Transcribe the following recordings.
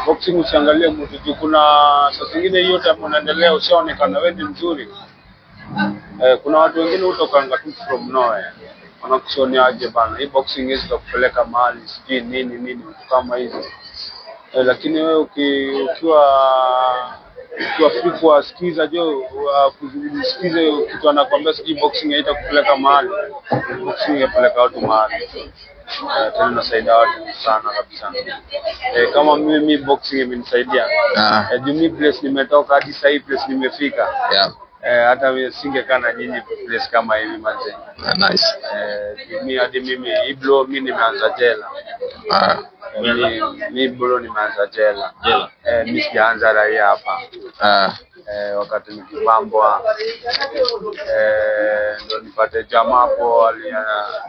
Boxing usiangalie mtu juu kuna saa zingine hiyo time unaendelea ushaonekana wewe ni mzuri. Eh, kuna watu wengine hutokanga tu from nowhere. Wanakushonea aje bana, hii boxing hizi za kupeleka mahali sijui nini nini vitu kama hizo. Eh, lakini wewe ukiwa free kuwasikiza jo, kusikiza kitu anakwambia sijui boxing haitakupeleka mahali. Boxing inapeleka watu mahali. Eh, tena inasaidia watu sana kabisa. Eh, kama mimi boxing imenisaidia. Eh, juu mi place nimetoka hadi sasa hii place nimefika. Eh, hata mimi singekaa na nyinyi place kama hivi manze. Ah, nice. Eh, juu mi hadi mimi hii bro mi nimeanza jela. Eh, mi bro nimeanza jela. Jela. Eh, mi sijaanza raia hapa. Eh, wakati nikibambwa eh, ndo nipate jamaa hapo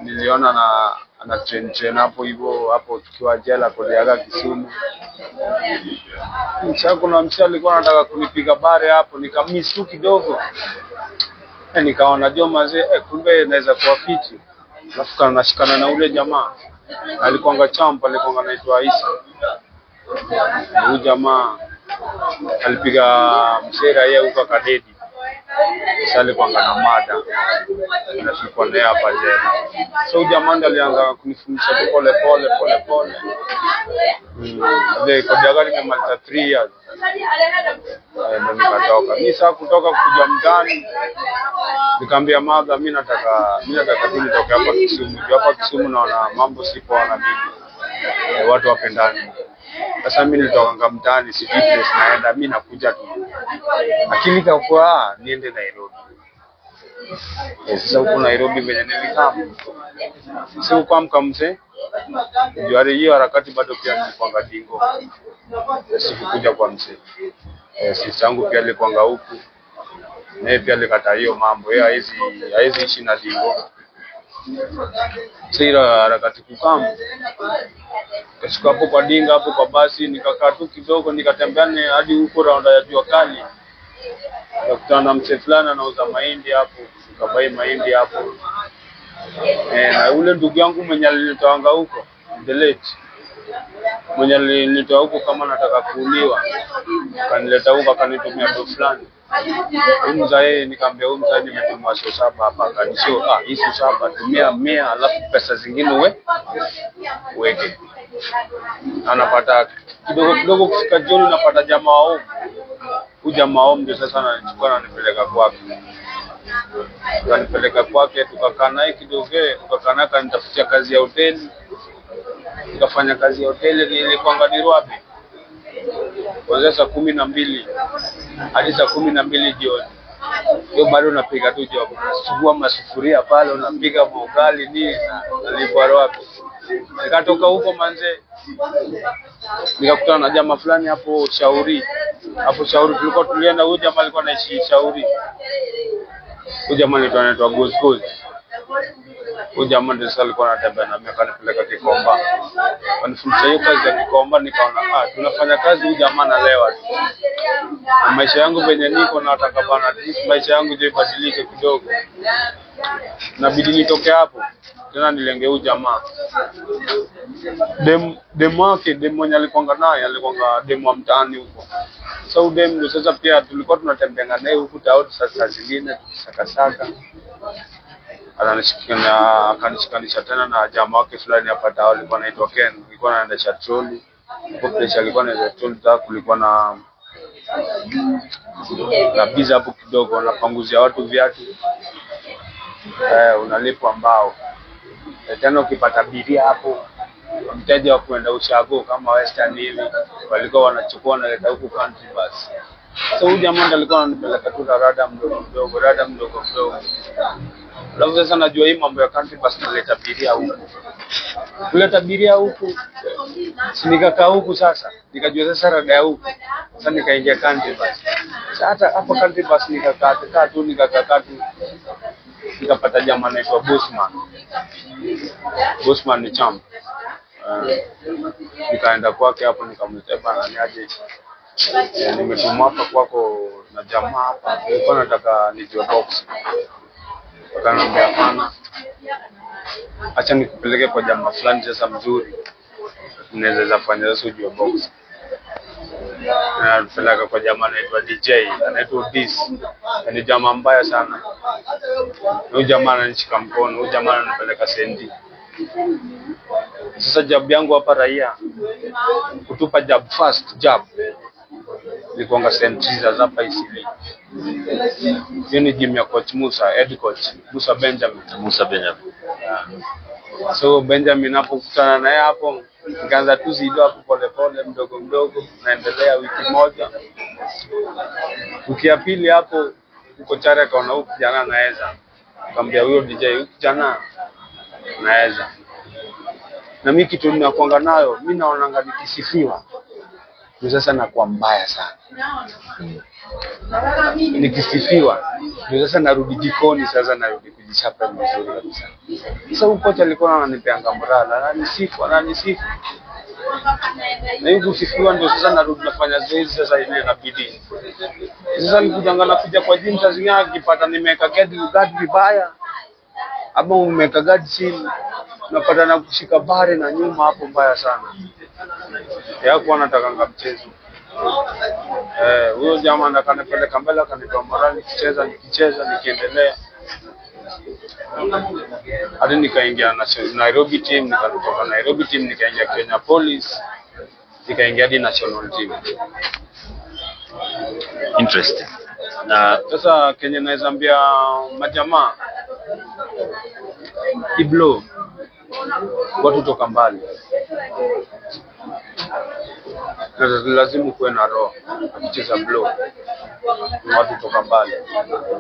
niliona na ana train train hapo hivyo hapo tukiwa jela Kodiaga Kisumu. Mcha kuna mcha alikuwa anataka kunipiga bare hapo nikamiss tu kidogo. Eh, nikaona jo mazee eh, kumbe naweza kuwa fiti. Alafu kanashikana na ule jamaa alikuanga champ, alikuanga anaitwa Isa. Huyu jamaa alipiga msera yeye huko akadedi. Sasa alikuanga na mada na tulikuwa naye hapa jela. So huyu jamaa ndo alianza kunifundisha tu pole pole pole pole. Kodiaga nimemaliza 3 years. Eh, ndo nikatoka. Mi saa kutoka kuja mtaani nikaambia madha mi nataka tu nitoke hapa Kisumu. Juu hapa Kisumu naona mambo si poa na mimi. Eh, watu wapendani. Sasa mi nilitokanga mtaani sijui place naenda, mi nakuja tu. Akili ikakuwa niende Nairobi. Eh, sasa huku Nairobi venye nilikaa si kuamka mzee. Juu hiyo harakati bado pia nilikuwanga dingo. Sikukuja kwa mzee. Eh, sister yangu pia alikuwanga huku. Naye pia alikataa hiyo mambo. Yeye haezi ishi na dingo. Sasa ile harakati kukam. Kashuka hapo kwa dinga hapo kwa basi nikakaa tu kidogo nikatembea hadi huko raunda ya jua kali. Nikakutana na mzee fulani anauza mahindi hapo, nikabai mahindi hapo. Eh, na ule ndugu yangu mwenye alinitoanga huko, the late. Mwenye alinitoa huko kama nataka kuuliwa. Akanileta huko akanitumia do fulani. Huyu mzae nikamwambia huyu mzae nimetumwa sio saba hapa. Akanisho ah, hii sio saba tumia 100 alafu pesa zingine uweke. Anapata kidogo kidogo kufika jioni napata jamaa wa home. Huyu jamaa wa home ndio sasa ananichukua ananipeleka kwake. Akanipeleka kwake tukakaa naye kidogo, tukakaa naye akanitafutia kazi ya hoteli. Nikafanya kazi ya hoteli nilikuwa ni wapi? Kuanzia saa 12 hadi saa 12 jioni. Hiyo bado unapiga tu job. Unasugua masufuria pale, unapiga maugali nini nalipwa wapi? Nikatoka huko manze nikakutana na jamaa fulani hapo Shauri. Hapo Shauri tulikuwa tulienda, huyu jamaa alikuwa anaishi Shauri. Huyu jamaa anaitwa Goz Goz. Huyu jamaa ndio sasa alikuwa anatembea na mimi akanipeleka Gikomba. Akanifundisha hiyo kazi ya Gikomba, nikaona tunafanya kazi huyu jamaa analewa tu. Na maisha yangu venye niko nataka bana, at least maisha yangu je ibadilike kidogo. Nabidi nitoke hapo. Tena nilenge huyu jamaa. Dem wake, dem mwenye alikuanga naye, alikuanga dem wa mtaani huko. Sasa huyu dem ndio sasa pia tulikuwa tunatembea naye huku town sasa zingine tukisakasaka. Akanishikanisha tena na jamaa wake fulani hapa town alikuwa anaitwa Ken, alikuwa anaendesha troli. Hapo place alikuwa anaendesha troli kulikuwa na biza hapo kidogo, wanapanguzia watu viatu. Eh, unalipwa mbao. Tena ukipata abiria hapo mteja wa kuenda ushago kama Western hivi walikuwa wanachukua wanaleta huku country bus. So huyu jamaa ndo alikuwa ananipeleka tu rada mdogo mdogo, rada mdogo mdogo. Alafu sasa najua hii mambo ya country bus naleta abiria huku. Kuleta abiria huku, si nikakaa huku sasa, nikajua sasa rada ya huku. Sasa nikaingia country bus. Sasa hata hapo country bus nikakaa kaa tu nikakaa tu. Nikapata jamaa anaitwa Bosman. Bosman ni champ. Nikaenda kwake hapo nikamwambia bana niaje. Nimetumwa hapa kwako na jamaa hapa. Nilikuwa nataka nijue box. Akaniambia hapana. Acha nikupeleke kwa jamaa fulani sasa mzuri. Unaweza fanya sasa ujue box. Anapeleka kwa jamaa anaitwa DJ, anaitwa Dis. Ni jamaa mbaya sana. Huyu jamaa ananishika mkono, huyu jamaa ananipeleka sendi. Sasa jab yangu hapa raia kutupa jab, first jab ilikuwanga St. Jesus hapa Eastleigh. Hiyo ni gym ya coach Musa, head coach Musa Benjamin. Musa Benjamin. So Benjamin hapo kukutana naye hapo, nikaanza tu zido hapo polepole mdogo mdogo, naendelea wiki moja. Wiki ya pili hapo kocha akaona huyu kijana anaweza, akamwambia huyo DJ, huyu kijana anaweza. Na mimi kitu ninakuanga nayo, mimi naonanga nikisifiwa ndio sasa nakuwa mbaya sana. Nikisifiwa ndio sasa narudi jikoni, sasa narudi kujichapa vizuri kabisa. Sasa huyu kocha alikuwa ananipeanga morale, ananisifu, ananisifu. Na hiyo kusifiwa ndio sasa narudi nafanya zoezi sasa ile na bidii. Sasa nikujanga nakuja kwa gym saa zingine akipata nimeweka guard vibaya ama umeweka guard chini, napata na kushika bare na nyuma hapo mbaya sana. Hakuwa anatakanga mchezo. Eh, huyo jamaa ndo akanipeleka mbele, akanipa morale nikicheza, nikicheza, nikiendelea hadi nikaingia na Nairobi team, nikatoka Nairobi team nikaingia Kenya Police, nikaingia hadi national team. Interesting. Na Sasa kenye naweza ambia majamaa, iblo watu toka mbali, na lazima kuwe na roho ya kucheza blow, watu toka mbali.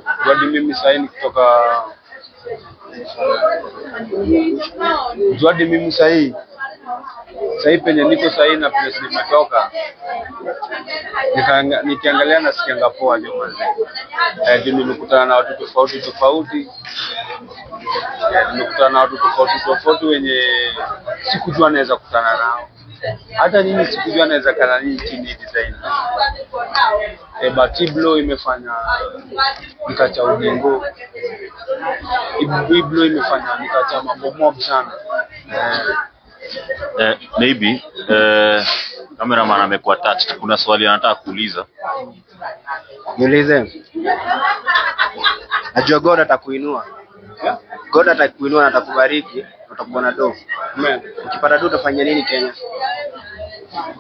Hadi mimi sahii nikitoka juu, hadi mimi sahii sahii penye niko sahii na place nimetoka, nikiangalia nasikianga poa jo manze. Eh, juu nimekutana na watu tofauti tofauti. Eh, nimekutana na watu tofauti tofauti wenye sikujua naweza kutana nao. Hata nyinyi sikujua naweza kana nyinyi chini design. Eh, but blow imefanya nikacha udingo. Hii blow imefanya nikacha mambo mob sana. Eh, maybe cameraman amekuwa touched. Kuna swali anataka kuuliza. Niulize. Najua God atakuinua. Yeah? God atakuinua na atakubariki, utakuwa na do. Amen. Ukipata do utafanya nini Kenya?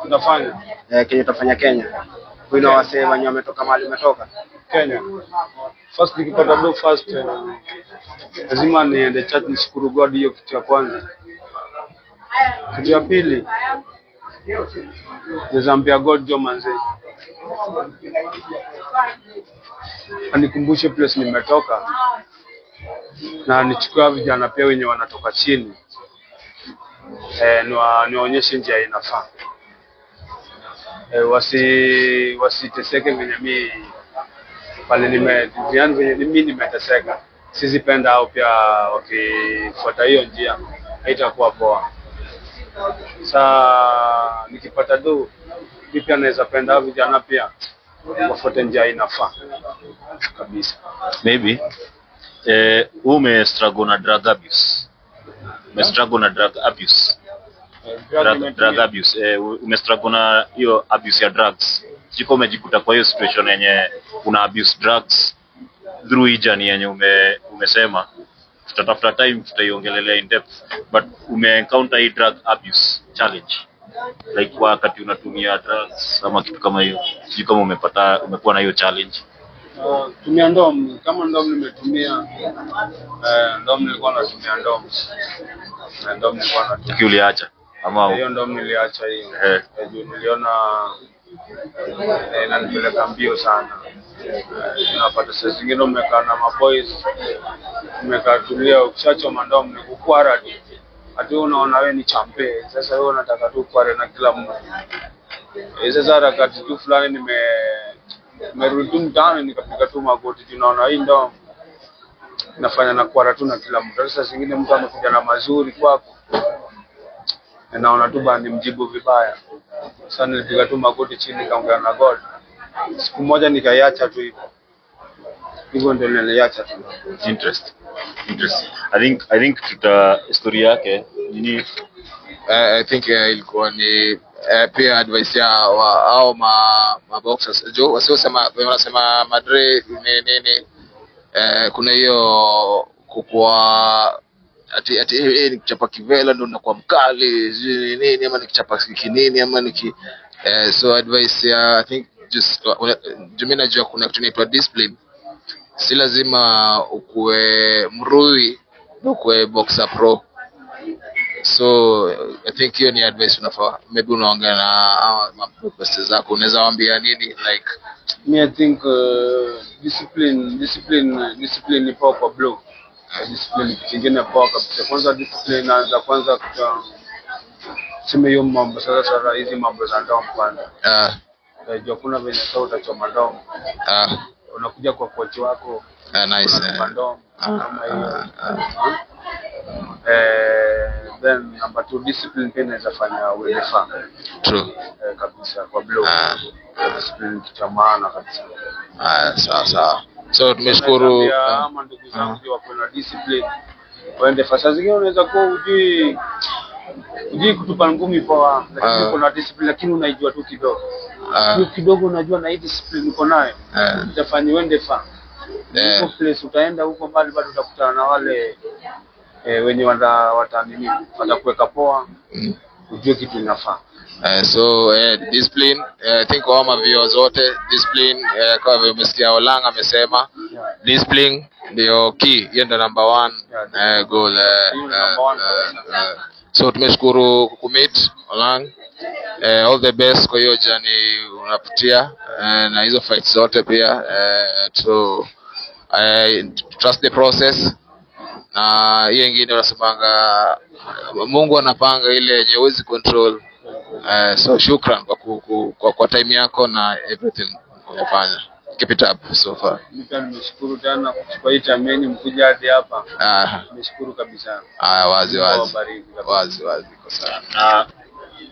Utafanya Eh, Kenya utafanya Kenya. Kuinua wasee wenye wametoka mahali umetoka. Kenya. First nikipata do first, lazima niende church nishukuru God, hiyo kitu ya kwanza. Kitu ya pili naweza ambia God jo manze, anikumbushe place nimetoka na nichukue vijana pia wenye wanatoka chini, niwaonyeshe njia inafaa, wasiteseke venye mi pale nime yani venye mi nimeteseka. Sizipenda hao pia wakifuata hiyo njia, haitakuwa poa. Sa nikipata do mi pia naweza penda hao vijana pia wafuate njia inafaa kabisa. Maybe ume struggle na drug abuse. Ume struggle na drug abuse. Drug abuse. Ume struggle na hiyo abuse ya drugs. Siko umejikuta kwa hiyo situation yenye una abuse drugs through hii journey yenye umesema tutatafuta time tutaiongelelea in depth, but ume encounter hii drug abuse challenge like wakati unatumia drugs ama kitu kama hiyo, sijui kama umekuwa na hiyo challenge. Tumia ndom, kama ndom nimetumia, ndom nilikuwa natumia ndom. Ndom nilikuwa natumia. Lakini uliacha ama? Hiyo ndom niliacha hiyo. Juu niliona inanipeleka mbio sana. Unapata saa zingine umekaa na maboys, umekaa tulia, ukishachoma ndom ni kukwara tu. Ati wewe unaona wewe ni champe, sasa wewe unataka tu kukware na kila mtu. Sasa harakati tu fulani nimerudi tu mtaani nikapiga tu magoti juu naona hii ndo nafanya na kuara tu na kila mtu. Sasa zingine mtu amekuja na mazuri kwako, na naona tu bana nimjibu vibaya. Sasa nilipiga tu magoti chini nikaongea na God. Siku moja nikaiacha tu hivyo. Hivyo ndio niliacha tu. Interest. Interesting. I think tuta story yake nini. I think ilikuwa ni Pia advice ya au ma boxers jo wasiosema, wanasema madre nini nini, kuna hiyo kukua ati nikichapa kivela ndo nakuwa mkali, sijui nini, ama nikichapa kinini ama niki so advice ya, I think just juu mimi najua kuna kitu inaitwa discipline. Si lazima ukuwe mrui ndo ukuwe boxer pro. So I think hiyo ni advice unafaa, maybe unaongea na hawa mabeste zako, unaweza waambia nini, like? Me, I think discipline ni power kwa blow. Discipline ni kitu kingine poa kabisa. Kwanza discipline inaanza kwanza tuseme hiyo mambo sasa hizi mambo za ndomo kwanza. Unajua kuna venye sasa utachoma ndomo. Unakuja kwa coach wako, nice unatupa ndomo kama hiyo. Then number two, discipline pia inaweza fanya uende far. True. Kabisa kwa blow. Discipline ni kitu cha maana kabisa. Sawa sawa, so tumeshukuru. Naambia ama ndugu zangu pia wakuwe na discipline, waende far. Saa zingine unaweza kuwa hujui kutupa ngumi poa, lakini uko na discipline, lakini unaijua tu kidogo. Hiyo kidogo unajua na hii discipline uko nayo itafanya uende far. Huko place utaenda huko mbali, bado utakutana na wale wenye wata nini, watakuweka poa, ujue kitu inafaa. So discipline, I think kwa mavio zote discipline, kama vile umesikia Olang amesema, discipline ndio key, hiyo ndio number one goal. Hiyo ni number one kabisa. So tumeshukuru kukumeet, Olang. All the best kwa hiyo journey unapitia na hizo fights zote pia. So trust the process, na hiyo ingine unasemanga Mungu anapanga ile yenye huwezi control. So shukran kwa time yako na everything umefanya. Keep it up so far. Mimi pia nimeshukuru tena kuchukua hii time yenu mkuja hadi hapa. Nimeshukuru kabisa. Ah, wazi Mungu wazi. awabariki kabisa. Wazi wazi, iko sawa.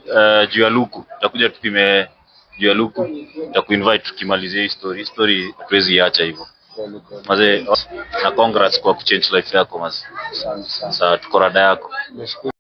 Na juu ya luku tutakuja tupime juu ya luku, tutakuinvite tukimalizia hii story. Hii story hatuwezi iacha hivyo. Kweli kweli. Mazee, na congrats kwa kuchange life yako, mazee. Asante sana. Sasa tuko rada yako. Nimeshukuru.